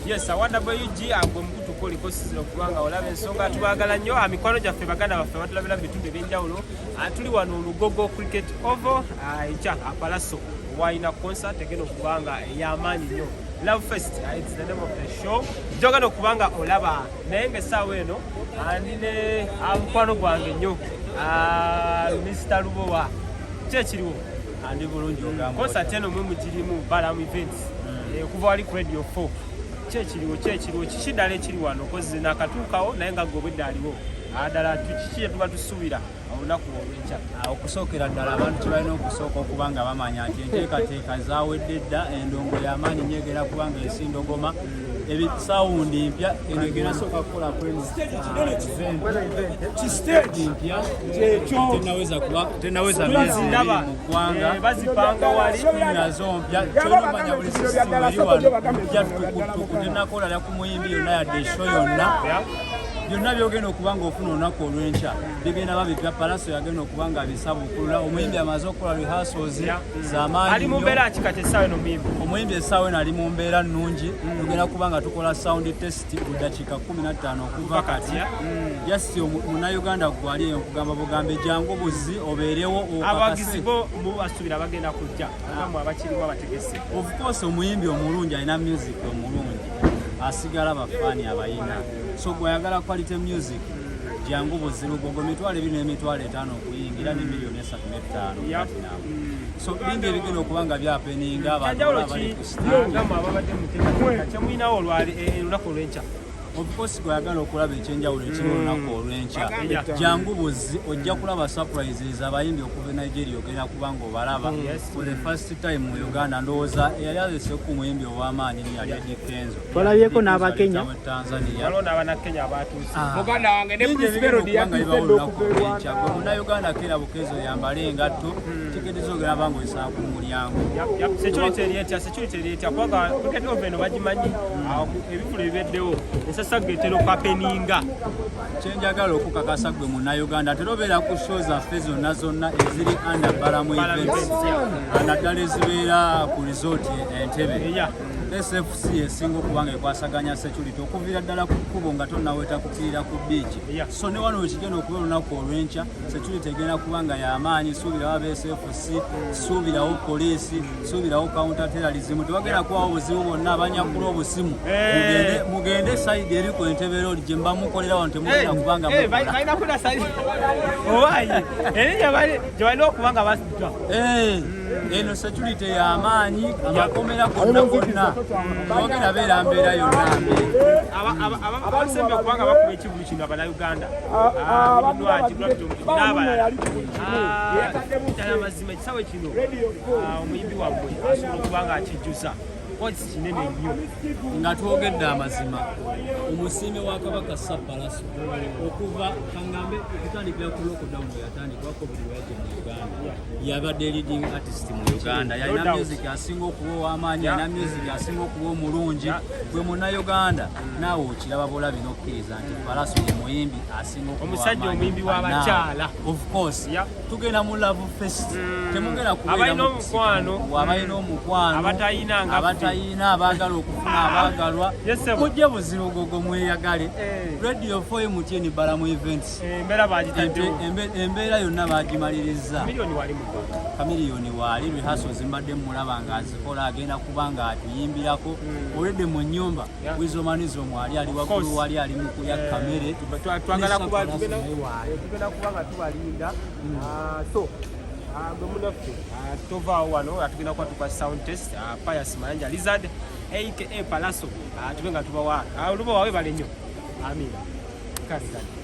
Yes, awanda UG agwe mukutu koliko sizira okubanga olaba ensonga. Tubaagala nnyo, mikwano gyaffe, baganda baffe batulabira mu bitundu ebyenjawulo. Tuli wano Lugogo Cricket Oval, enkya Pallaso walina concert egenda okubanga ey'amaanyi nnyo, Love Fest. It's the name of the show gyogenda okubanga olaba. Naye nga essaawa eno ndi ne mukwano gwange nnyo, Mr Lubowa. Ki ekiriwo? Andi bulungi, ogamba? Concert eno mwe mugirimu, Balamu Events, okuva wali ku Radio 4. Kyekiriwo, kyekiriwo kiki ddala ekiri wano? Kozi nakatuukawo, naye nga gwe obwedde aliwo. Ddala kiki kyetuba tusuubira olunaku olw'enkya? Okusookera ddala, abantu kye balina okusooka okuba nga bamanya nti enteekateeka zawedde dda. Endongo y'amaanyi nnyo egenda kuba nga esindogoma sound mpya. Eno egenda sooka kukola event mpya, tenaweza myezi 2 mu ggwanga. Bazipanga wali. Nazo mpya. Kyolomanya buli system eri wano mpya tukutuku, tenakola ku muyimbi yonna yadde e show yonna. Byonna byogenda okuba nga ofuna olunaku olw'enkya bigenda babipya. Pallaso yagenda okuba nga abisabukulula. Omuyimbi amaze okukola rehearsals z'amaanyi. Ali mu mbeera ki kati essaawa eno omuyimbi? Omuyimbi essaawa eno ali mu mbeera nnungi. Tugenda kuba nga tukola sound test ku ddakiika 15 okuva kati. Just Munnayuganda gwali eyo, nkugamba bugambe, jangu buzi obeerewo. Abawagizi bo mubasuubira bagenda kujja, nga abakirimu abategese? Of course, omuyimbi omulungi alina music omulungi asigala bafaani abayina. So gwayagala quality music, jangu buzi Lugogo, 2,500 okuyingira ne 3,500,000 platinum. So bingi ebigenda okuba nga byahappeninga abantu. Kyanjawulo baba bali ki ku stage. Nga ababadde muteekateeka kyemulinawo olunaku olw'enkya? Of course, gwayagala okulaba ekyenjawulo ekiri olunaku olw'enkya, jangu buzi, ojja kulaba surprises. Abayimbi okuva e Nigeria ogenda kuba nga obalaba for the first time mu Uganda. Ndowooza eyali alese ku muyimbi ow'amaanyi ni yali Eddy Kenzo. Twalabyeko n'Abakenya. Mu Tanzania. Waliwo n'Abannakenya abatuuse. Muganda wange ne Bingi Bruce ebigenda Melody okuba nga yatuuse bibawo dda olunaku okuva e olw'enkya. Rwanda. Gwe Munnayuganda keera bukeezo, yambale engatto, tiketi zogenda banga oyisanga ku mulyango. Yap, security eri etya? Security eri etya? Kubanga Cricket Oval eno bagimanyi, ebivvulu ebibeddewo ensasagge etera okuhappeninga. Kyenjagala okukakasa gwe Munnayuganda, tera obeera ku show zaffe zonna zonna eziri under Balamu Balamu Events, Events, naddala ezibeera ku resort Entebe, SFC esinga okuba nga ekwasaganya security okuviira ddala ku kkubo nga tonnaweta kukirira ku beach. So ne wano wekigenda okuba olunaku olw'enkya, security egenda kuba nga y'amaanyi. Suubirawo aba SFC, suubirawo poliisi, suubirawo counter terrorism. Tewagenda kubawo buzibu bwonna. Abanyakula obusimu, mugende side eri ku Entebe Road gye muba mukolera. Wano temugenda kubanga mukola. Balina kuda side owaye eri gye balina okuba nga basitwa. Eno security y'amaanyi, amakomera gonna gonna tewagenda beera mbeera yonna mbi. Abasembe okubanga bakuba ekivulu kino Abannayuganda Nwagi n'abalala. Ddala amazima, ekisawe kino, omuyimbi wammwe asobola okuba nga akijjuza kozi kinene nnyo. Nga twogedde amazima, omusiime wa Kabaka Pallaso okuva kaŋŋambe okutandikira ku lockdown we yatandikwako, buli lwajja mu Uganda yabadde leading artist mu Uganda. No Yalina doubt. music asinga okuba ow'amaanyi, yalina music asinga okuba omulungi. Gwe Munnayuganda naawe okiraba bulabi n'okkiriza nti Pallaso ye muyimbi asinga okuba Omusajja ow'amaanyi. omuyimbi w'abakyala. Of course, tugenda mu Love Fest, temugenda kubeera Abalina mu omukwano. kusika, abalina omukwano, Abatayina nga ffe. abatayina, abaagala okufuna abaagalwa. Yes, sir. Mujje buzi Lugogo mweyagale. Radio 4 MTN, Balamu Events. Embeera bagitaddewo. Embeera yonna bagimaliriza. Miliyoni wali mu ggwanga. Kamiliyoni waali, rehearsals mbadde mulaba ng'azikola, agenda kuba ng'atuyimbirako olwedde mu nnyumba. Wizomanizo mwali ali waggulu, Course. wali ali mu kulya kamere. Twagala Ne kuba Pallaso tugenda naye waali. Tugenda kuba nga tubalinda. So gwe munaffe, tovaawo wano. Tugenda kuba tuka sound test, Pius Mayanja Lizard aka Pallaso, tube nga tubawa oluba wawe bale nnyo. Amina. Kale kale.